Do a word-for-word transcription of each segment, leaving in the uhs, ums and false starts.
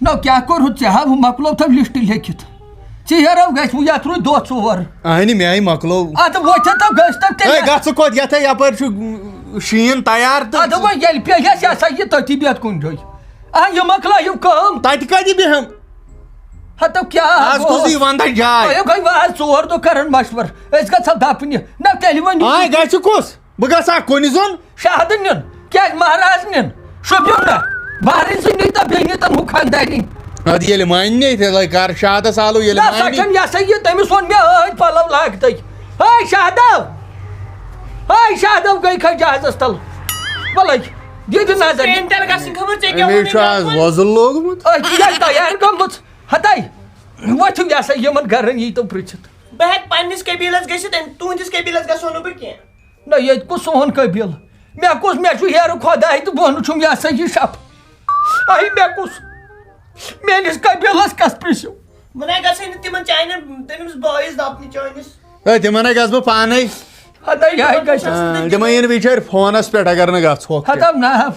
نو کیٛاہ کوٚرُتھ ژےٚ؟ ہا، ہُہ مۄکلو تھو لِسٹ لیکھِتھ۔ ژیٖرو گژھِ وۄنۍ یَتھ روٗدۍ دۄہ ژور۔ اہنہِ، مےٚ آیہِ مۄکلو۔ اَدٕ وۄتھِ تو گٔژھ تو ہے، تیٚلہِ۔ گژھ ژٕ کوٚت؟ یَتھ ہے یَپٲرۍ چھُ شیٖن تیار تہٕ اَدٕ وۄنۍ ییٚلہِ پیٚیَس یہِ ہسا یہِ تٔتی بِہِتھ کُنہِ جایہِ۔ آ، یہِ مۄکلٲیِو کٲم۔ تَتہِ کَتہِ بیٚہم؟ ہتو کیٛاہ آز گوٚو؟ کُس یی وَنٛدَن جاے؟ تۄہہِ گٔے وۄنۍ آز ژور دۄہ کران مشورٕ۔ أسۍ گژھو دَپنہِ۔ نہ تیٚلہِ ؤنِو۔ آے، گژھِ کُس؟ بہٕ گژھٕ ہا کُنہِ زوٚن۔ شاہدٕ نیُن؟ کیٛازِ مہراز نیُن؟ شوٗبیُن نہ؟ بہرٕنۍ سٕنٛدۍ نیٖتو بیٚیہِ نیٖتن ہُہ خانٛدارِنۍ۔ اَدٕ ییٚلہِ مانہِ، تیٚلہِ کر شاہدس آلو، ییٚلہِ نہ، سۄ مانہِ۔ چھَنہٕ یہِ ہسا یہِ، تٔمِس ووٚن مےٚ أتھۍ پلو لاگتٕے۔ ہے شاہدو! ہے شاہدو گٔے کھٔتۍ جہازس تل۔ وَلَے، دِیِو نظر۔ پینٹر گژھٕنۍ خبر ژےٚ کیٛاہ أمِس ووٚنُے چھُ مےٚ آز اَتھ منٛز؟ وۄزُل لوگمُت۔ أتھۍ چھِ یہِ تیار گٔمٕژ۔ ہتاے، وۄتھِو یہِ ہسا یِمن گرن ییٖتو پرٛژھِتھ۔ بہٕ ہٮ۪کہٕ پننِس قبیلس گٔژھِتھ، أمۍ، تُہنٛدِس قبیلس گژھو نہٕ بہٕ کینٛہہ۔ نہ، ییٚتہِ کُس سون قبیٖلہٕ؟ مےٚ کُس، مےٚ چھُ ہیرٕ خۄداے تہٕ بۄنہٕ چھُم یہِ ہسا یہِ شف۔ اَہہِ، مےٚ کُس؟ میٲنِس قبیٖلس کس پرٛژھِو؟ بہٕ نَے گژھے نہٕ تِمن چانٮ۪ن، تٔمِس بٲیِس دَپنہِ چٲنِس۔ ہے، تِمن ہے گژھٕ بہٕ پانے۔ ہتاے، یہِ ہے گژھِ۔ آ، تِمن یِن بِچٲرۍ فونس پٮ۪ٹھ اگر نہٕ گژھوکھ تہِ۔ ہتو نہ ہف۔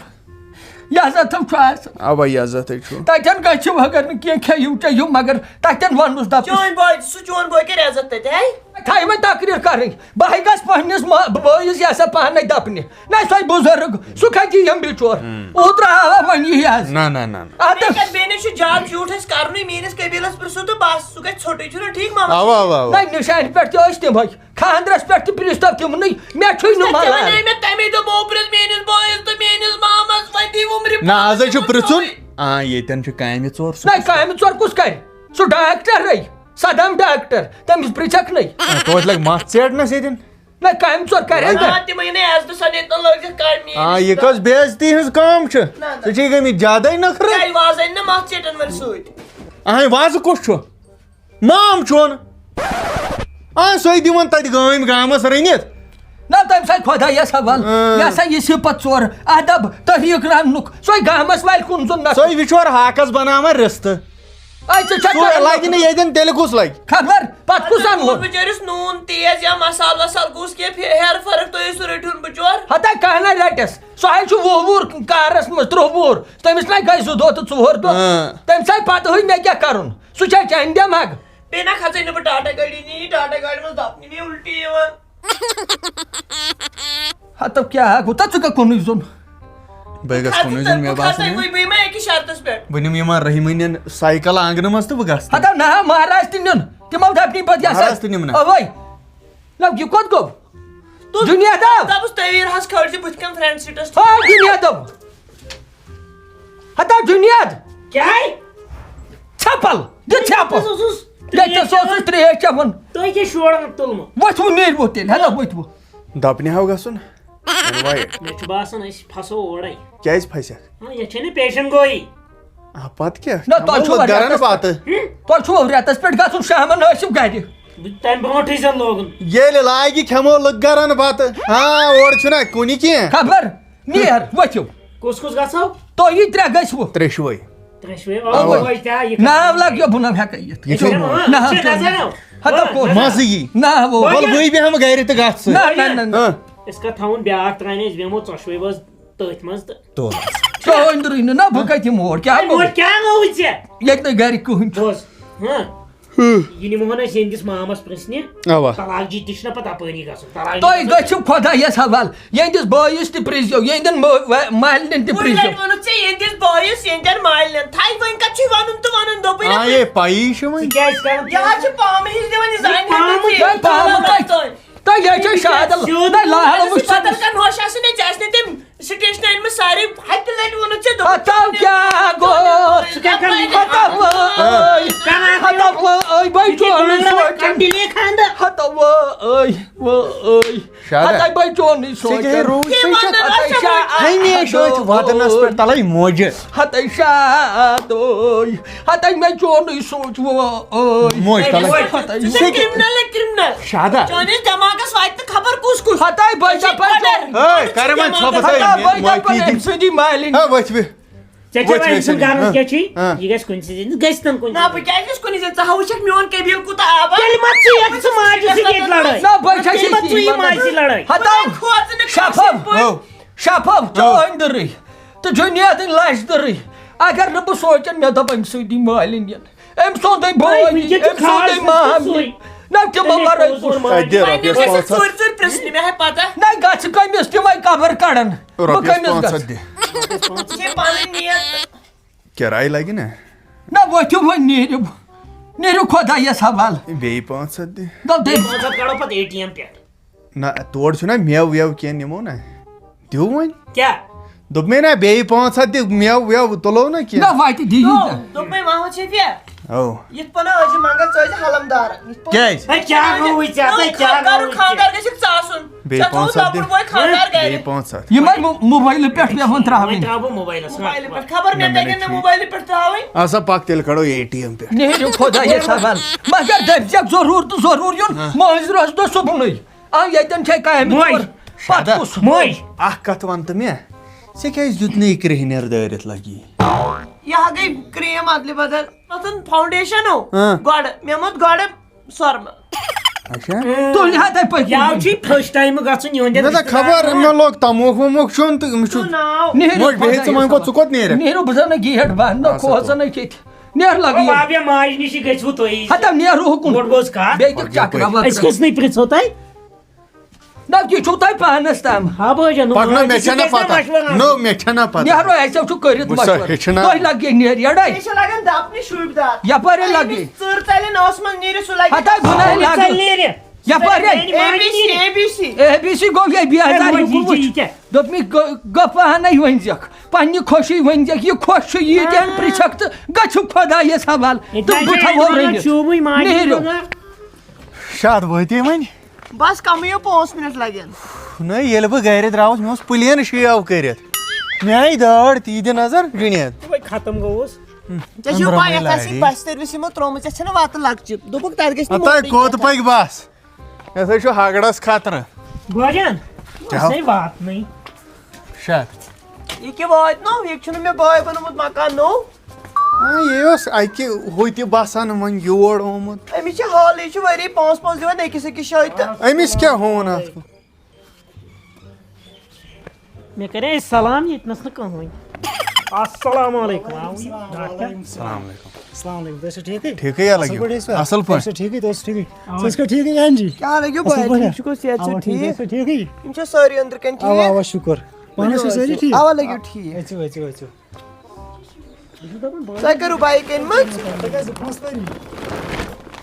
یہِ ہسا تھو چھُ آسان۔ اوا، یہِ عزت ہے چھُ۔ تتٮ۪ن گژھِو اگر نہٕ کینٛہہ کھیٚیِو چیٚیِو، مگر تتٮ۪ن ونُس دپُس۔ چون بوے، سُہ چون بوے کرِ عزت تتہِ، ہے؟ تھایہِ وۄنۍ تقریر کرٕنۍ۔ بہٕ ہے گژھٕ پننِس ما-، بٲیِس یہِ ہسا پانے دپنہِ۔ نہ، سۄے بُزرگ، سُہ کتہِ یِیَم بِچور؟ اوترٕ آو وۄنۍ یہِ حظ۔ نہ، نہ، نہ، نہ۔ اَدٕ مےٚ کتھ بیٚنہِ چھُ جاب زیوٗٹھ اَسہِ کرنُے، میٲنِس قبیلس پرٛژھو تہٕ بس، سُہ گژھِ ژھوٚٹٕے، چھُنہ ٹھیٖک ماما؟ اوا، اوا، اوا۔ نہ، نِشانہِ پٮ۪ٹھ تہِ ٲسۍ تِمے۔ خانٛدرس پٮ۪ٹھ تہِ پرٛژھ تو تِمنٕے، مےٚ چھُے نہٕ ژےٚ ملان۔ وَنے مےٚ تَمے دۄہ، بہٕ پرٛژھ میٲنِس بٲیِس تہٕ میٲنِس مامس، وۄنۍ دی وُمرِ نہ، آز ہے چھُ پانس پرٛژھُن۔ آ، ییٚتٮ۪ن چھُ کامہِ ژور، سُہ نہ، کُس کامہِ ژور کُس کرِ؟ سُہ ڈاکٹرے، صدم ڈاکٹر، تٔمِس پرٛژھکھ نَے۔ آ، توتہِ لگہِ مَس ژیٹنَس ییٚتٮ۪ن۔ نہ، کامہِ ژور کرِ ہا نہ۔ آ، تِمَے نہٕ عزتہٕ سان ییٚتہِ نہٕ لٲگِتھ کامہِ آ، یہِ کٔژ بے عزتی ہٕنٛز کٲم چھِ؟ نہ، نہ۔ ژےٚ چھے گٔمٕتۍ زیادَے نٔخرٕ۔ کیٛازِ وازَے نہٕ مَس ژیٹَن وٲلۍ سۭتۍ۔ اہے، وازٕ کُس چھُ؟ مام چون۔ آ، سۄے دِوان تَتہِ گٲمۍ گامَس رٔنِتھ۔ نہ، تٔمۍ سا خۄدایَس حوال۔ اۭں۔ یہِ ہسا یہِ صفت ژور، ادب، طریٖق رننُک۔ سۄے گامَس والہِ کُن زوٚن نہ۔ سۄے وِچھور ہاکَس بناوان رِستہٕ۔ اے، ژٕ چھَکھ سُہ کران لَگہِ نہٕ ییٚتٮ۪ن، تیٚلہِ کُس لَگہِ؟ خبر، پَتہٕ کُس اَنہٕ ہوٚن؟ بِچٲرِس نوٗن تیز یا مسالہٕ وسالہٕ گوٚژھ کینٛہہ فے-، ہیرٕ فرق تُہۍ ٲسِو رٔٹِہُن بِچور۔ ہتا کانٛہہ نہ رَٹٮ۪س۔ سُہ حظ چھُ وُہ وُہُر کارَس منٛز، ترٛوٚ وُہُر۔ تٔمِس نہ گٔے زٕ دۄہ تہٕ ژور دۄہ۔ اۭں۔ تٔمۍ سٕے پَتہٕ ہٕے مےٚ کیٛاہ کَرُن؟ سُہ چھا چانہِ دٮ۪ماغ؟ بیٚیہِ نہ کھژے نہٕ بہٕ ٹاٹا گاڑی نِنہِ، ٹاٹا گاڑِ منٛز دَپنہِ مےٚ اُلٹی یِوان۔ ہتو کیٛاہ ہا گوٚو؟ تَتھ ژٕ کَتھ کُنُے زوٚن؟ بہٕ گژھٕ کُنُے زوٚن، مےٚ باسان یہِ۔ بہٕ نِمہٕ یِمن رحیٖمٕنٮ۪ن سایکل آنٛگنہٕ منٛز تہٕ بہٕ گژھٕ تہٕ۔ ہتا نہ، مہراز تہِ نیُن، تِمو دَپنی پَتہٕ یہِ ہسا۔ مہراز تہِ نِمہٕ نا۔ اوے۔ نہ، یہِ کوٚت گوٚو؟ تُل، جُنید آو۔ دَپُس تٔویٖر حظ کھٲلۍ زِ بٕتھِ کَنہِ فرنٹ سیٖٹَس۔ ہا، جُنید آو۔ ہتا جُنید۔ کیٛاہ؟ ژھٮ۪پل، دِ ژھٮ۪پل۔ بہٕ اوسُس ییٚتہِ ترٛیش سُہ اوسُس چٮ۪وان۔ ترٛیش چٮ۪وان۔ تُہۍ کیٛاہ شوران تُلمُت؟ ؤتھِو نیٖرِو تیٚلہِ، ہتا ؤتھِو۔ دَپنہِ ہاو گژھُن۔ مےٚ چھُ باسان أسۍ پھسو اورے۔ کیٛازِ پھسکھ؟ ہاں، یتھ چھے نہٕ پیشن گویی۔ آ، پتہٕ کیٛاہ؟ نہ، تۄہہِ چھُو کھٮ۪مو گرن رٮ۪تس بتہٕ۔ پٮ۪ٹھ، تۄہہِ چھُو رٮ۪تس پٮ۪ٹھ گژھُن، شامن ٲسِو گرِ۔ بہٕ تمہِ برونٹھٕے زن لوگُن۔ ییٚلہِ لاگہِ کھٮ۪مو لُکھ گرن بتہٕ۔ ہاں، اورٕ چھُنہ کُنہِ کینٛہہ۔ خبر، نیر، ؤتھِو۔ کُس کُس گژھو؟ تُہۍ یہِ ترٛےٚ گٔژھِو۔ ترٛیشوے۔ ترٛیشوے، اوا۔ اوا۔ بوے تہِ آ، یہِ ناو لگ یو بہٕ نہ ہٮ۪کہٕ یِتھ۔ یہِ چھُ نہ، نہ، چھُ نہ، نظر آو۔ ہتا ہاں۔ کوٚر۔ مزٕ یی۔ نہ، وہ۔ وَلہٕ بہٕ بیٚہمہٕ گرِ تہٕ گژھ ژٕ۔ نہ، نہ، نہ، نہ۔ ہاں۔ أسۍ کتھ تھاوون بیٛاکھ ترٛانہِ، أسۍ بیٚہمو ژۄشوے بٲژ تٔتھۍ منٛز تہٕ۔ تو۔ تو أنٛدرٕے نہٕ، نہ، بہٕ کتہِ یِمہٕ اور؟ کیٛاہ اے، گوٚو؟ وۄنۍ کیٛاہ گوٚوُے ژےٚ؟ ییٚتہِ نہٕ گرِ کٕہٕنۍ چھُ۔ بوز، ہاں۔ ہُم۔ یہِ نِمہون أسۍ یِہنٛدِس مامس پرٛژھنہِ۔ اوا۔ طلاق جی تہِ چھُنہ پتہٕ اپٲری گژھُن۔ طلاق جی تُہۍ گژھِو خۄدایس حوالہٕ۔ یِہنٛدِس بٲیِس تہِ پرٛژھزیو، یِہنٛدٮ۪ن مٲ-، وے-، مالنٮ۪ن تہِ وٕنۍ پرٛژھزیو۔ لٹہِ ووٚنُتھ ژےٚ یِہنٛدِس بٲیِس، یِہنٛدٮ۪ن مالنٮ۪ن۔ تھَے وۄنۍ کتہِ چھُے ونُن تہٕ ونُن، دوٚپُے نہ آ، یے پَیی چھِ وۄنۍ۔ ژٕ کیٛازِ کران؟ یہِ حظ چھِ پامہٕ ہِش دِوان یہِ زانہِ پامہٕ ہا ژےٚ۔ کیٛاہ پامہٕ تھوڑا تۄہہِ؟ تام۔ تۄہہِ یہِ چھے شادل۔ سیوٚد نہ، لال وٕچھ بدل کانٛہہ نوش آسہِ نہ، ژےٚ آسہِ نہ تٔمۍ سٹیشنہِ أنمٕژ سارے۔ ہتہِ لٹہِ ووٚنُتھ ژےٚ، دوٚپُتھ ہتو کیٛاہ گوٚو؟ ژٕ کیٛاہ کران؟ ہتو وٲے۔ کانٛہہ ہتو وٲے، بٔے چون سونٛچُن۔ کمپنی خانٛدر۔ ہتو وٲے، وٲے۔ شادہ۔ ہتاے بھائی چون نہیں سوچ۔ ژےٚ کیٛاہ روٗد؟ ژےٚ چھےٚ ہتاے شا-، ہمیشہِ أتھۍ ودنس پٮ۪ٹھ تلے موجہِ۔ ہتاے شادوے۔ ہتاے مےٚ چون نہیں سوچ وٲے۔ موج تلے۔ ہتاے۔ ژٕ چھُکھ criminal ہے، criminal۔ شادہ۔ چٲنِس دٮ۪ماغس واتہِ نہٕ خبر کُس کُس۔ ہتاے بھائی ژٕ چھُکھ دپان مگر۔ ہے، کر وۄنۍ ژھۄپہٕ ہتاے تھٲوِتھ؟ بھائی معٲفی دپان دِ۔ أمۍ سٕنٛدی مالِنۍ۔ ہے، ؤتھۍ وِ۔ ژےٚ چھےٚ وۄتھ وۄنۍ أمۍ سُنٛد وۄتھ۔ گرُن ہاں، کیٛاہ چھُے؟ ہاں۔ یہِ گژھِ کُنہِ سۭتۍ زِندٕ، گژھِ تَن کُنہِ نہ، سۭتۍ۔ بہٕ کیٛازِ گژھٕ کُنہِ زٔنۍ؟ ژٕ ہا وٕچھکھ میون قبیٖل کوٗتاہ آباد۔ تیٚلہِ ما ژٕ یَتھ ژٕ ماجہِ سۭتۍ ییٚتہِ لڑٲے؟ نہ، بہٕ چھَس تیٚلہِ ما ییٚتی ژٕ یہِ وَنان۔ ماجہِ سۭتۍ لڑٲے؟ ہتاو، بہٕ کھوژٕ نہٕ شفاف، کٲنٛسہِ ہٕنٛدۍ پٲٹھۍ۔ ہو۔ شفاف، ژٕ ہو۔ أنٛدرٕے۔ تہٕ جُنید لَچھ دٕرٕے۔ اگر نہٕ بہٕ سونٛچن، مےٚ دوٚپ أمۍ سٕے دی مٲلِنۍ یِن۔ أمۍ سُنٛدٕے بوے، وٕنکٮ۪ن چھُ أمۍ سُنٛدٕے خاص مام سُہ۔ نہ تِمو تیٚلے ورٲے پوٚز کُس؟ ووٚن۔ اَتہِ دِ مےٚ رۄپیَس نِش پانٛژھ ہَتھ۔ ژوٗرِ ژوٗرِ پرٛژھ نہٕ مےٚ، ہے پتہ۔ نہ گژھِ کٔمِس تِمے قبر کڑن۔ بہٕ رۄپیَس کٔمِس پانٛژھ ہَتھ گژھٕ؟ دِ۔ یہِ پنٕنۍ نیت۔ کِراے لگہِ نا؟ نہ ؤتھِو وۄنۍ نیٖرِو۔ نیٖرِو خۄدایَس حوالہٕ۔ بیٚیہِ پانٛژھ ہَتھ دِ۔ دَپ دٔپۍ۔ پانٛژھ ہَتھ کڑو پتہٕ اے ٹی ایم پٮ۪ٹھ۔ نہ، تورٕ چھُنہ مٮ۪وٕ وٮ۪وٕ کینٛہہ نِمو نہ۔ دِیِو وۄنۍ۔ کیٛاہ؟ دوٚپمَے نہ، بیٚیہِ پانٛژھ ہَتھ دِ، مٮ۪وٕ وٮ۪وٕ تُلو نہ کینٛہہ۔ نہ، وَتہِ دِیِو نہ۔ دوٚپمَے محمد شفیع، اَو۔ یِتھ پٲٹھۍ حٲجی منٛگل ژٕ ٲسۍ حلمدار۔ یِتھ پٲٹھۍ کیٛازِ؟ ہے، کیٛاہ گوٚوُے ژےٚ؟ ژےٚ کیٛاہ خانٛدار، گوٚوُے ژےٚ؟ خانٛدار گژھِ ژاسُن۔ بیٚیہِ ژےٚ تھوٚوُتھ پانٛژھ ہَتھ دِ۔ لۄکُٹ بوے خانٛدار گرِ۔ بیٚیہِ پانٛژھ ہَتھ۔ یِمَے مو-، موبایلہِ پٮ۪ٹھ پٮ۪وان ترٛاوٕنۍ۔ وۄنۍ ترٛاوٕ بہٕ موبایلَس منٛز۔ موبایلہِ پٮ۪ٹھ۔ خبر مےٚ نہ، مےٚ تَگن چھُ نہٕ یہِ۔ موبایلہِ پٮ۪ٹھ ترٛاوٕنۍ۔ آسا پَکھ تیٚلہِ کَڑو اے ٹی ایم پٮ۪ٹھ۔ نیٖرِو خۄدایَس حوال۔ مگر دٔپۍ زٮ۪کھ ضروٗر تہٕ ضروٗر یُن۔ ہاں۔ مٲنٛزِ رٲژ دۄہ صُبحنٕے۔ آ، ییٚتٮ۪ن چھے کامہِ مۄے۔ ژور۔ پَتہٕ شادہ۔ کُس؟ مۄے۔ اَکھ کَتھ وَن تہٕ مےٚ، ژےٚ کیٛازِ دیُت نہٕ یہِ کرٛیٚہنٮ۪ر دٲرِتھ لَگی؟ یہِ ہا گٔے کرٛیٖم اَدلہِ بدل۔ مَتھُن فاوڈیشن ہو۔ ہاں۔ گۄڈٕ۔ مےٚ موٚتھ گۄڈٕ سۄرمہٕ۔ اچھا۔ تُلہِ ہا تۄہہِ پٔتۍ یاو کِنۍ۔ چھُے first time گژھُن یِہُنٛد مےٚ دوٚپ خبر، مےٚ لوٚگ تموکھ وموکھ چیوٚن تہٕ أمِس چھُ۔ تُل ناو۔ نیٖرِو موج، بیٚہہِ ژٕ خۄدایَس وۄنۍ گوٚو، حوالہٕ۔ ژٕ کوٚت نیرَکھ؟ نیٖرِو، بہٕ زَن نہٕ گیٹ بنٛد، نہ اَدٕ سا کھوژان تُل۔ نہ کھیٚتھ۔ نیر لگی۔ بابیا ماج نِشی گٔژھِو تُہۍ۔ ہتا نیرو ہُکُن۔ گۄڈٕ بوز کتھ۔ بیٚیہِ کیُتھ چکرا وکرا۔ أسۍ کُس نہٕ پرژھو تۄہہِ؟ نہ، یہِ چھُو تۄہہِ پانس تام۔ ہا بٲجا، نو پکھ نہ، ماجہِ مےٚ سۭتۍ چھےٚ نہ کیٛاہ پتہ۔ مشورٕ اَنو؟ نو، مےٚ چھےٚ نہ پتہ۔ نیرو اَسہِ چھُ کٔرِتھ وٕچھ سا، مشورٕ۔ ہیٚچھِو نہ۔ تۄہہِ لگہِ نیر یڑے۔ مےٚ چھِ لگان دپنہِ شوٗبۍ دار۔ یپٲرۍ اَمہِ لگہِ۔ نِش ژٕر ژَلہِ نہٕ آسمان نیرِ سُہ لگہِ۔ ہتا گُناہے ژٕ لگہِ۔ ژَلہِ نیرِ۔ یپٲرۍ۔ A B C, A B C. A B C گوٚو یے بیزار، اے یہِ ماجہِ کُن وٕچھ۔ یہِ کیٛاہ؟ دوٚپمَے، گٔ-، گٔپہٕ ہَنَے ؤنۍ زیٚکھ، پننہِ خوشی ؤنۍ زیٚکھ، یہِ خۄش چھُ ییٖتٮ۪ن آ۔ پرٛژھکھ تہٕ گٔژھِو خۄدایَس حوالہٕ ییٚتہِ تہٕ بہٕ آسہِ تھاوو اَسہِ رٔنِتھ۔ شوٗبٕے ماجہِ نیٖرِو۔ گوٚو۔ شاد وٲتی وۄنۍ؟ بس کمٕے یو پانٛژھ منٹ لگن۔ نہ، ییٚلہِ بہٕ گرِ درٛاوُس، مےٚ اوس پلین شیو کٔرِتھ۔ مےٚ آیہِ دٲر، تی دِ نظر، جُنید۔ وۄنۍ ختم گوٚوُس۔ ژےٚ چھُو أمۍ پَے، برونٛہمٕے یَتھ آسہِ لارِ۔ بستر وِس یِمو ترٛوومُت، ژےٚ چھَنہٕ وَتہٕ لۄکچہِ۔ دوٚپُکھ، تَتھ گژھِ نہٕ ہَتاے موٹرٕے کوٚت کینٛہہ۔ پَکہِ بس؟ یہِ ہسا چھُ ہگڑس خطرٕ۔ بٲجان، کیٛاہ ہو؟ أسۍ ہے واتنٕے۔ شاید۔ یہِ کیٛاہ واتنو؟ ییٚتہِ چھُنہٕ مےٚ بٲے بنومُت مکان نوٚو۔ آ، یہِ اوس اَکہِ ہُتہِ باسان وۄنۍ یور آمُت۔ أمِس چھِ حالٕے، یہِ چھُ ؤری پانٛژھ پانٛژھ دِوان أکِس أکِس جایہِ تہٕ۔ أمِس کیٛاہ ہووُن اَتھ کُن؟ مےٚ کَرے سلام ییٚتہِ نَس نہٕ کٕہٕنۍ۔ السلام علیکم۔ آو یہِ ڈاکٹر؟ السلام علیکم۔ السلام علیکم، تُہۍ ٲسِو ٹھیٖکٕے؟ ٹھیٖکٕے یا اَصٕل لٔگِو۔ پٲٹھۍ ٲسِوا؟ اَصٕل پٲٹھۍ۔ تُہۍ ٲسِو ٹھیٖکٕے؟ تُہۍ ٲسِو ٹھیٖکٕے؟ اَوا۔ ژٕ ٲسکھا ٹھیٖکٕے، اٮ۪ن جی؟ کیٛاہ لٔگِو اَصٕل بھاے؟ پٲٹھۍ؟ ٹھیٖک چھُکھ حظ؟ صحت چھُ اَوا، ٹھیٖک، ٹھیٖک؟ تُہۍ ٲسِو ٹھیٖکٕے؟ یِم چھا سٲری أنٛدرٕ کَنۍ اَوا، ٹھیٖک؟ اَوا، شُکُر۔ پانَس چھِو سٲری ٹھیٖک؟ اَوا، لٔگِو ٹھیٖک۔ أژِو، أژِو، أژِو۔ تۄہہِ کٔرِو بایِک أنۍ مٕژ؟ تۄہہِ کیٛازِ زٕ پانٛژھ ؤری؟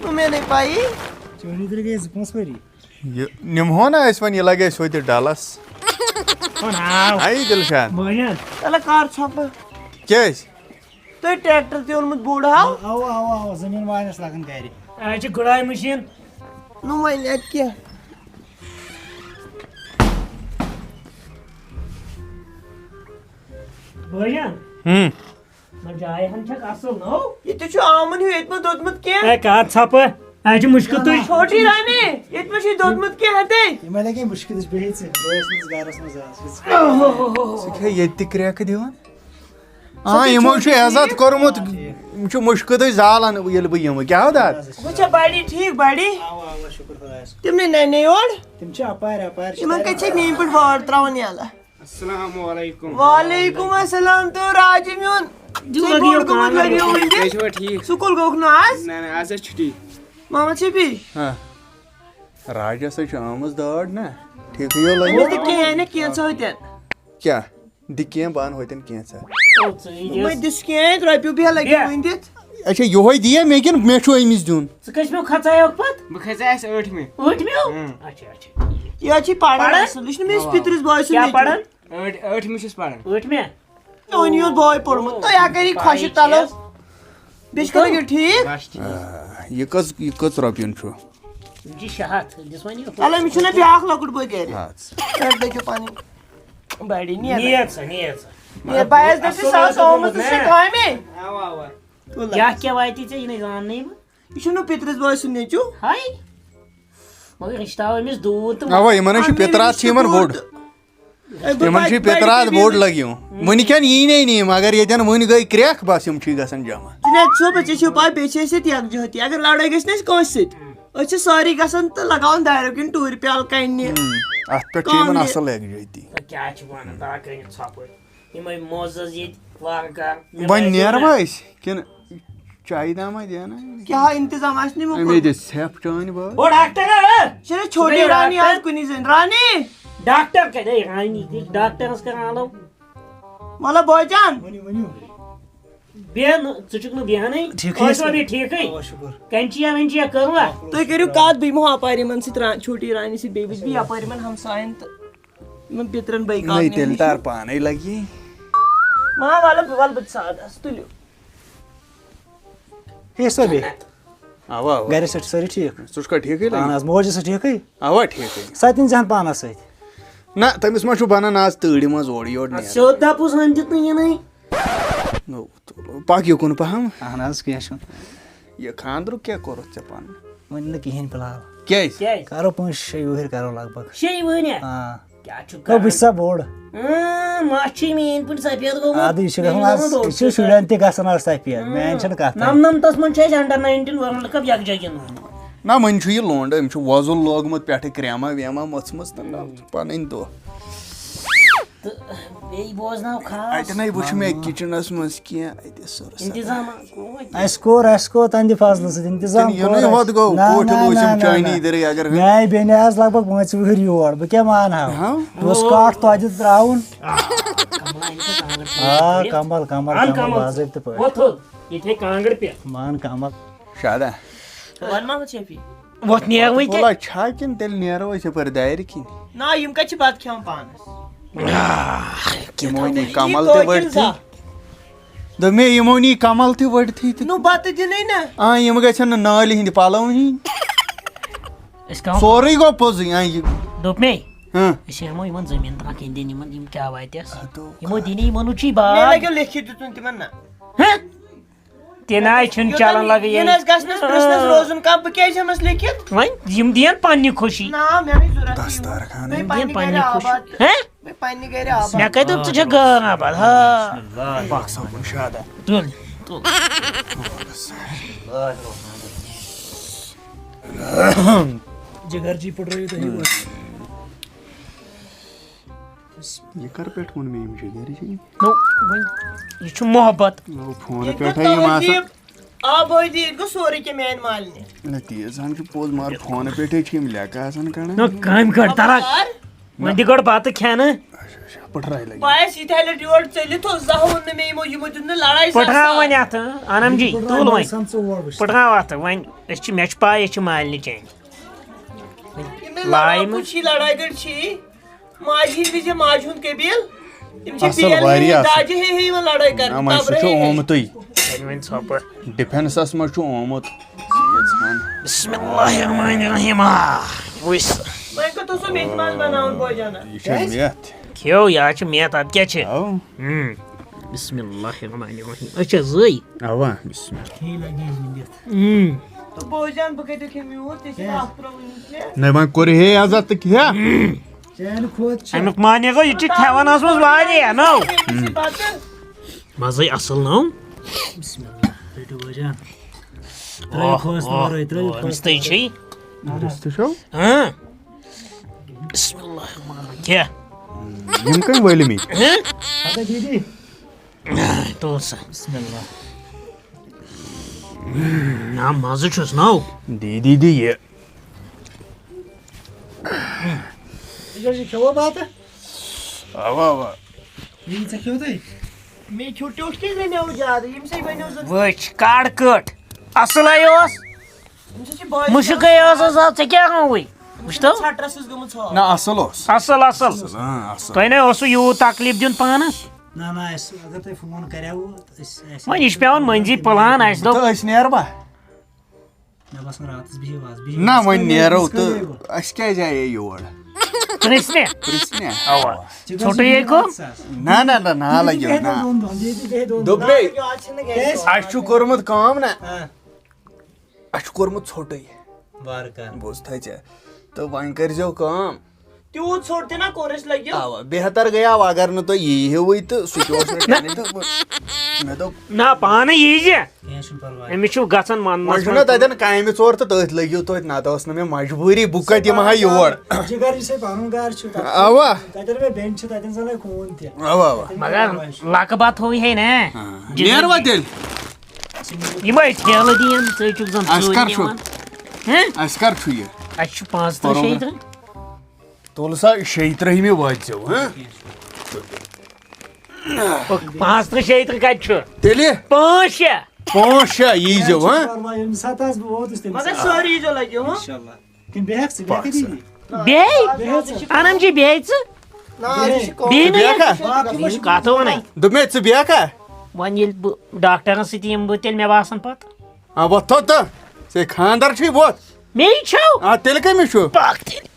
نو، مےٚ نَے پَیی۔ چٲنی تیٚلہِ گٔے زٕ پانٛژھ ؤری۔ یہِ نِمہو نا أسۍ وۄنۍ، یہِ لگہِ اَسہِ ہوٚتہِ ڈلس۔ وَن آو۔ ہاے دِلشاد۔ بٲیَن۔ تَلہٕ کر ژھۄپہٕ۔ کیٛازِ؟ تۄہہِ ٹریکٹر تہِ اوٚنمُت بوٚڑ ہاو؟ اَوا، اَوا، اَوا، زٔمیٖن واینَس لَگان گَرِ۔ اَسہِ چھِ گُڈایہِ مِشیٖن۔ نو وۄنۍ اَتہِ کیٛاہ؟ بٲیَن۔ ہُم۔ نہ، جاے ہن چھکھ اصل، نو؟ یہِ تہِ چھُ آمُن ہیوٗ، ییٚتہِ ما دوٚدمُت کینٛہہ؟ اے، کر ژھۄپہٕ؟ اَتہِ چھُ مُشکِل تُہۍ۔ چھوٹی رانی، ییٚتہِ ما چھُے دوٚدمُت کینٛہہ ہتے؟ یِمے لگے مُشکِل، أسۍ بِہِتھ ژٕ، بہٕ ٲسۍ نہٕ گرس منٛز آز۔ ژٕ کھے ییٚتہِ تہِ کرٛٮ۪کہٕ دِوان؟ سۄ آ، تہِ یِمو چھُ چھُ عزت ٹھیٖک۔ کوٚرمُت، یِم چھِ مُشکِدٕے زالان ییٚلہِ بہٕ یِمہٕ۔ کیٛاہ ہو داد؟ وٕچھا بڑی ٹھیٖک بڑی؟ اوا، اوا، شُکُر خۄدایَس کُن۔ تِمنٕے نَنہِ یور۔ تِم چھِ اپارِ، اپارِ چھِ یِمن تَتہِ۔ کَتہِ چھِ میٛٲنۍ پٲٹھۍ وٲر ترٛاوان یَلہٕ؟ السلام علیکم۔ وعلیکم السلام تہٕ راجہِ میون۔ دِیِو ژٕ لٔگِو بوٚڑ گوٚمُت یوکان۔ لٔگِو وٕنہِ۔ تُہۍ چھِوا ٹھیٖک؟ سکوٗل گوٚوُکھ نہٕ آز؟ نہ، نہ، آز ٲس چھُٹی۔ محمد شفیع۔ ہاں۔ راجہِ ہسا چھِ آمٕژ دٲر نہ؟ ٹھیٖکٕے یو لگہِ۔ أمِس تہِ کِہیٖنۍ نہٕ کینٛژھا ہوٚتٮ۪ن۔ کیٛاہ؟ دِ کینٛہہ، بہٕ اَنہٕ ہوٚتٮ۪ن کینٛژھا۔ او، ژٕ یی وۄنۍ دِس۔ دِس کینٛہہ، رۄپیہِ بیٚیہِ لگہِ بیٚیہِ۔ وۄنۍ دِتھ۔ اچھا، یِہوٚے دِیا مےٚ کِنہٕ مےٚ چھُ أمِس دیُن؟ ژٕ کٔژمیو کھژایوکھ پتہٕ؟ بہٕ کھژیوس ٲٹھمہِ۔ ٲٹھمیو؟ اۭں۔ اچھا، اچھا، ٹھیٖک۔ یہِ حظ چھِ پران پران؟ اصل، یہِ چھُنہٕ مےٚ اَسہِ اوا۔ پِترِس بٲے سُنٛد کیٛاہ نیٚچوٗ۔ پران؟ ٲٹھ-، ٲٹھمہِ چھُس پران۔ ٲٹھمہِ؟ چون یہِ اوس بوے پوٚرمُت، تُہۍ ہا کٔرِو خۄشِک تَلو۔ بیٚیہِ چھِ کَران یہِ ٹھیٖک؟ بس ٹھیٖک۔ آ، یہِ کٔژ، یہِ کٔژ رۄپیَن چھُ؟ یِم چھِ شےٚ ہَتھ، دِس وۄنۍ یہِ۔ چلو، أمِس چھُنہ بیٛاکھ لۄکُٹ بوے گَرِ۔ اَدٕ سا۔ پٮ۪ٹھ دٔکِو پَنٕنۍ بَڑی نیر۔ نیر سا، نیر سا۔ نیر، بہٕ آیَس دٔپِتھ اَصٕل سُہ آسہِ لۄکُٹ آمُت بوے، سُہ چھُ نہ۔ کامہِ۔ اَوا، اَوا۔ تُل۔ کیٛاہ کیٛاہ واتہِ ژےٚ، یہِ نَے زاننٕے بہٕ۔ یہِ چھُنہٕ پِترِس بٲے سُنٛد نیٚچوٗ۔ ہاے۔ مگر رِشتہٕ آو أمِس دوٗر تہٕ اَوا، یِمَن ہے چھُ اَمے پِتراتھ نِش چھِ یِمَن چھُ بوٚڑ۔ بوٚڑ۔ اے، بہٕ یِمَن پَتہٕ چھُ بَڑِ پِتراتھ کٔمۍ بوٚڑ یِم؟ لَگیومُت۔ وٕنہِ کھٮ۪ن یی نے نہٕ یِم، مگر ییٚتٮ۪ن وٕنہِ گٔے کرٛٮ۪کھ، بَس یِم چھِ گژھان جمع۔ جُنید صٲب، ژےٚ چھُے پَے، بیٚیہِ چھِ أسۍ ییٚتہِ یَکجہتی۔ اگر لڑٲے گژھِ نہ اَسہِ کٲنٛسہِ سۭتۍ، أسۍ چھِ سٲری گژھان تہٕ لگاوان دارٮ۪و کِنۍ ٹوٗرِ پیالہٕ کَنہِ۔ ہُم، اَتھ پٮ۪ٹھ چھِ یِمَن کانٛگرِ۔ اَصٕل یَکجہتی۔ تہٕ کیٛاہ چھِ وَنان، تاکھ أنِتھ ژھۄپہٕ۔ یِمَے موزٕ ییٚتہِ۔ وارٕ کار۔ وۄنۍ نیروا أسۍ کِنہٕ چایہِ دامہ دِیَنا؟ کیٛاہ انتظام آسہِ نہٕ یِمو اَمے کوٚرمُت؟ دِ ژھٮ۪پھ چٲنۍ بٲے۔ او ڈاکٹر، آ! چھِنہٕ چھوٹی ڈاکٹر؟ رانی آز کُنی زٔنۍ۔ رانی! ڈاکٹر کَتہِ؟ ہے، رانی، ڈاکٹرس کَر آلو؟ مطلب بٲے جان۔ بیٚہہ نہٕ، ژٕ چھُکھ نہٕ بیٚہنٕے۔ ٹھیٖکٕے ٲسوا چھُ۔ بیٚیہِ ٹھیٖکٕے؟ اَوا شُکُر۔ کَنچی یا وَنچی یا کٔروا؟ تُہۍ کٔرِو کَتھ، بہٕ یِمو اَپارِ یِمَن سۭتۍ را-، چھوٹی رانی سۭتۍ، بیٚیہِ وٕچھِ بہٕ یَپارِ یِمَن ہمسایَن تہٕ یِمَن پِترَن بٲے نَے کاکنٮ۪ن تیٚلہِ نِش۔ تَر پانَے لَگی۔ ما وَلہٕ بہٕ، وَلہٕ بہٕ ژھانٛڈَس، تُلِو۔ ہے سۄ بیٚیہِ۔ اَوا، اَوا۔ گَرِ ٲسۍ سٲری ٹھیٖک؟ ژٕ چھُکھا ٹھیٖکٕے لَگی؟ اَہَن حظ، موج ٲسٕے ٹھیٖکٕے؟ اَوا، ٹھیٖکٕے۔ سۄ تہِ أنۍزِہَن پانَس سۭتۍ۔ نہ، تٔمِس ما چھُ بَنان آز تۭرِ منٛز اورٕ یورٕ اَدٕ نیرُن؟ سیوٚد دَپُس أنۍ دیُت نہٕ یِنٕے۔ نو، پَکھ یُکُن پَہَم۔ اَہَن حظ، کینٛہہ چھُنہٕ۔ یہِ خانٛدرُک کیٛاہ کوٚرُتھ ژےٚ پانہٕ؟ وۄنۍ نہٕ کِہیٖنۍ فِلحال۔ کیٛازِ؟ کیٛازِ؟ کَرو پانٛژھ شےٚ وٕہٕرۍ کَرو لَگ بَگ۔ شےٚ وٕہٕرۍ ہا؟ آ۔ کیٛاہ چھُ گوٚو، بہٕ چھُسا بوٚڑ؟ اۭں، مَس چھُے میٛٲنۍ پٲٹھۍ سفید گوٚمُت۔ اَدٕ یہِ چھُ گژھان میٛٲنۍ آز، گوٚمُت یہِ چھُ بوٚڑ۔ شُرٮ۪ن تہِ گژھان آز سفید، اۭں۔ میٛانہِ چھَنہٕ کَتھٕے۔ نَمنَمتَس منٛز چھُ اَسہِ under nineteen World Cup یَکجاہ گِنٛدُن۔ نہ، وۄنۍ چھُ یہِ لونٛڈٕ، أمۍ چھُ وۄزُل لوگمُت پٮ۪ٹھٕ کرٛیما ویما مٔژھمٕژ تہٕ نہ، پَنٕنۍ دۄہ۔ تہٕ بیٚیہِ بوزناو خاص۔ اَتہِ نَے وٕچھ مےٚ کِچنَس منٛز کینٛہہ، اَتہِ ٲس سۄرُس۔ انتظام کوٚر وۄنۍ۔ اَسہِ کوٚر، اَسہِ کوٚر تَنٛدِ فضلہٕ سۭتۍ انتظام کِنہٕ یُنٕے کوٚر ہوت اَسہِ۔ گوٚو، نہ، کوٹھۍ نہ، لوٗسِم نہ، نہ، چٲنی نہ۔ دِرٕے اگر میٛانہِ بیٚنہِ آز لگ بگ پانٛژِ وٕہٕرۍ یور، بہٕ کیٛاہ مانہٕ ہا؟ ہاں؟ بہٕ اوسُس کاٹھ توتہِ ترٛاوُن۔ آ، کملہ أنۍ سا کانٛگٕر آ، پٮ۪ٹھ۔ کمل، کمل، اَن کمل، کمل۔ باضٲبطہٕ پٲٹھۍ۔ وۄتھ تھوٚد، ییٚتہِ ہے کانٛگٕر پٮ۪ٹھ۔ مان کمل۔ شادہ۔ وۄنۍ ما وٕچھ یہِ؟ وۄتھ نیرٕ وۄنۍ تہٕ۔ وۄلا چھا کِنہٕ تیٚلہِ نیرو أسۍ یَپٲرۍ دارِ کِنۍ؟ نہ، یِم کَتہِ چھِ بَتہٕ کھٮ۪وان پانَس؟ آہ، کیٛاہ یِمو تھاوو نی تۄہہِ؟ کمل یہِ تہِ کٲکِن ؤڑتھٕے۔ سا۔ دوٚپ مےٚ، یِمو نی کمل تہِ ؤڑتھٕے تہٕ۔ نو، بَتہٕ دِنٕے نہ۔ آ، یِم گژھن نہٕ نٲلۍ ہٕنٛدۍ پَلو نِنۍ۔ أسۍ کَرو سورُے گوٚو پوٚزُے، آ، یہِ۔ دوٚپ مے، ہاں۔ أسۍ ہٮ۪مو یِمَن زٔمیٖن ترٛکھ ہِنٛدٮ۪ن یِمَن، یِم کیٛاہ واتٮ۪س۔ اَدٕ یِمو دِنی یِمَن وُچھی مےٚ باغ۔ لَگیو لیکھِتھ دیُتُن تِمَن نہ۔ ہہ؟ تہِ نہ حظ چھُنہٕ یوٚتام چلان لگان یہِ یہِ۔ نہ حظ گژھنَس پرٛژھنَس آ۔ روزُن کانٛہہ، بہٕ کیٛازِ ہٮ۪مَس لیکھِتھ؟ وۄنۍ یِم دِیَن پننہِ خوشی۔ نہ، مےٚ نَے ضوٚرَتھ یہِ۔ دستار خانٕے۔ بہٕ یِم دِیَن پننہِ پننہِ گرِ خوشی۔ آباد۔ ہہ؟ بہٕ پننہِ گرِ آباد۔ مےٚ کَتہِ دوٚپ ژٕ چھَکھ گٲو آباد؟ ہا۔ بَس، سا کُن شادہ۔ تُل، تُل۔ جگر جی پٹرٲیِو تُہۍ یور۔ یہِ کر پٮ۪ٹھ ووٚن مےٚ یِم چھِ گرِ چھِ؟ نو، وۄنۍ، یہِ چھُ محبت۔ نو، فونہٕ ییٚتہِ پٮ۪ٹھَے گوٚو یِم آسان۔ تہذیٖب، آبٲدی، ییٚتہِ گوٚو سورُے کینٛہہ میٛانہِ مالنہِ۔ نہ، تیٖژ ہن چھُ پوٚز، مگر فونہٕ پٮ۪ٹھَے چھِ یِم لیکھٕ آسان کڑان۔ نہ، کامہِ کر، تران۔ خبردار۔ وۄنۍ دِ گۄڈٕ بَتہٕ کھٮ۪نہٕ۔ اچھا، اچھا، پٹھراے لگہِ۔ بہٕ آیَس یِتھۍ لٹہِ یور، ژےٚ لیُتھُس زہوُن نہٕ مےٚ یِمو، یِمو دیُت نہٕ لڑاے پٹھراو ساسا۔ وۄنۍ اَتھٕ، انم جی، تُل وۄنۍ۔ سَمژٕ اور وٕچھ۔ پٹھراو اَتھٕ، وۄنۍ أسۍ چھِ، مےٚ چھِ پَے، أسۍ چھِ مالنہِ چانہِ۔ یِم نہٕ لایہِ لڑاکوٗ منٛز۔ چھی، لڑاے گٔڑۍ چھی۔ ماجہِ ہِنٛدۍ وِزِ ماجہِ ہُنٛد قبیٖل۔ تِم چھِ اَصٕل، بیل واریاہ ہیٚوان، اَصٕل۔ داجہِ ہے ہیٚوان لڑٲے کرنہِ، نہ، وۄنۍ سُہ تبرٕ چھُ ہے ہے۔ آمتُے۔ وۄنۍ ژھۄپہٕ۔ ڈِفٮ۪نسَس منٛز چھُ آمُت۔ ییٖژ ہَن۔ بسم اللہ الرحمن الرحیم۔ آ، وٕچھ سا۔ وۄنۍ کَتھ اوسو مےٚ تہِ منٛز بَناوُن بوجانا؟ یہِ چھا میتھ؟ کھیو، یہِ حظ چھِ میتھ، اَدٕ کیٛاہ چھِ؟ اَو۔ ہُم۔ بسم اللہ الرحمن الرحیم۔ أسۍ چھا زٕے؟ اَوا، بسم اللہ۔ کھے لگے یہِ دِتھ۔ ہُم۔ تہٕ بوجان، بہٕ کَتہِ کھیٚمہٕ یوٗت؟ ژےٚ چھِ کیٛازِ؟ اَتھ ترٛٲومٕژ ژےٚ۔ نہ، وۄنۍ کوٚر ہے عزت تہٕ کھےٚ۔ ژےٚ نہٕ کھوت چھےٚ۔ اَمیُک معنی گوٚو، یہِ چھِ کھٮ۪وان ٲسمٕژ واریاہ، نو۔ مَزَے اَصٕل، نو۔ بسم اللہ، رٔٹِو بٲجان۔ ترٛٲیِو اوہ، کھوژنہٕ اوہ، ورٲے، ترٛٲیِو اوہ، أمِس کھوژنہٕ تہِ ورٲے۔ چھُے۔ رِستہٕ چھو؟ ہاں۔ بسم اللہ الرحمن الرحیم۔ کیٛاہ؟ یِم کٔمۍ وٲلۍ مٕتۍ؟ ہاں؟ اَدٕ دیٖدی۔ تُل سا۔ بسم اللہ۔ نہ، مَزٕ چھُس، نو۔ دیٖدی دی یہِ۔ یہِ چھا، یہِ کھیوٚوا بَتہٕ؟ اَوا، اَوا۔ یہِ ژےٚ کھیوٚوتھٕے؟ مےٚ کھیوٚو ٹیوٚٹھ کیٛازِ رَنیوُ زیادٕ؟ ییٚمہِ سۭتۍ بَنیو زَن وٕچھ، کَڑ کٔٹ۔ اَصٕلَے اوس۔ أمِس حظ چھِ بٲے مُشُکٕے ٲس حظ، اَتھ ژےٚ کیٛاہ گوٚوُے؟ وٕچھ تو۔ ژھٹرَس حظ گٔمٕژ ہٲر۔ نہ، اَصٕل اوس۔ اَصٕل، اَصٕل۔ اَصٕل، اۭں، اَصٕل۔ تۄہہِ نَے اوسوُ یوٗت تکلیٖف دیُن پانَس۔ نہ، نہ، اَسہِ، اگر تۄہہِ فون کَریوُ، أسۍ، اَسہِ وۄنۍ یہِ چھُ پٮ۪وان مٔنٛزی پٕلان، اَسہِ دوٚپ۔ تہٕ أسۍ نیرٕ با؟ مےٚ باسان راتَس بِہِو آز، بِہِو۔ نہ، آز وۄنۍ کَرو، نیرو أسۍ تہٕ کَرو۔ اَسہِ کیٛازِ آیے یور؟ پرٛژھنہِ؟ پرٛژھنہِ؟ اَوا۔ ژٕ گژھ ژھوٚٹُے یہِ ہے گوٚو؟ راتَس آز۔ نہ، نہ، نہ، نہ، یہِ لَگیو، بیٚہہِ نہ۔ دۄن دۄہَن، یہِ بیٚہہِ دۄن دوٚپ دۄہَن۔ مےٚ، آز چھِنہٕ گَرِ۔ اَسہِ چھُ کوٚرمُت کٲم نہ۔ ہاں۔ اَسہِ چھُ کوٚرمُت ژھوٚٹُے۔ وارٕ کار۔ بوٗزتھا ژےٚ؟ تہٕ وۄنۍ کٔرۍزیو کٲم۔ تیوٗت ژھوٚٹ تہِ نہ کوٚر اَسہِ لَگیو۔ اَوا، بہتر گٔیاو اگر نہٕ تُہۍ یی ہِوٕے تہٕ سُہ تہِ اوس نہٕ کَرنٕے تہٕ بہٕ، مےٚ دوٚپ۔ نہ، پانہٕ یی زِ۔ کینٛہہ أمِس چھُ گژھان وۄنۍ منٛز چھُنہ تَتٮ۪ن کامہِ ژور تہٕ تٔتھۍ لٔگِو تُہۍ، نَتہٕ ٲس نہٕ مےٚ مجبوٗری، بہٕ کَتہِ یِمہٕ ہا یور۔ جِگر یُس ہے پَنُن گَرٕ چھُ، تَتھ اَوا۔ تَتٮ۪ن مےٚ بیٚنہِ چھِ، تَتٮ۪ن زَن ہے خوٗن تہِ۔ اَوا، اَوا۔ مگر لَکہٕ بَتہٕ ہوے ہے نا۔ ہاں۔ جِگر نیر وۄنۍ تیٚلہِ۔ یِمَے ٹھیلہٕ دِیَن، ژٕ چھُکھ زَن اَسہِ ژوٗرِ کَر چھُ؟ نِوان۔ ہہ؟ اَسہِ کَر چھُ یہِ؟ اَسہِ چھُ پانٛژھ تٕرٛہ پروگرام۔ شیٚیہِ تٕرٛہ۔ تُل سا، شیٚیہِ تٕرٛہمہِ وٲتۍ زیو، ہہ؟ پانٛژھ تٕرٛہ شیٚیہِ تٕرٛہ کَتہِ چھُ؟ تیٚلہِ؟ پانٛژھ شےٚ۔ پانٛژھ شےٚ یی زیو، ہہ؟ پَرواے، ییٚمہِ ساتہٕ حظ بہٕ ووتُس تَمہِ مگر ساتہٕ۔ سٲری ییٖزیو لَگیو، ہہ؟ اِنشاءاللہ۔ کِنہٕ بیٚہکھ ژٕ، بیٚہکھ ژٕ۔ بیٚہہ۔ بیٚہہ ژٕ۔ اَنَم جی، بیٚہہ ژٕ۔ نہ، أسۍ چھِ کٲم۔ بیٚہہ نہٕ بیٚہکھا؟ یَتھ۔ باقٕے ما چھِ کَتھ وَنَے۔ دوٚپمَے، ژٕ بیٚہکھا؟ وۄنۍ ییٚلہِ بہٕ ڈاکٹرَس سۭتۍ یِمہٕ بہٕ، تیٚلہِ مےٚ باسان پَتہٕ۔ آ، وۄتھ تھوٚد تہٕ۔ ژےٚ خانٛدر چھُے وۄتھ۔ مے چھو۔ آ، تیٚلہِ کٔمِس چھُ؟ پَکھ تیٚلہِ۔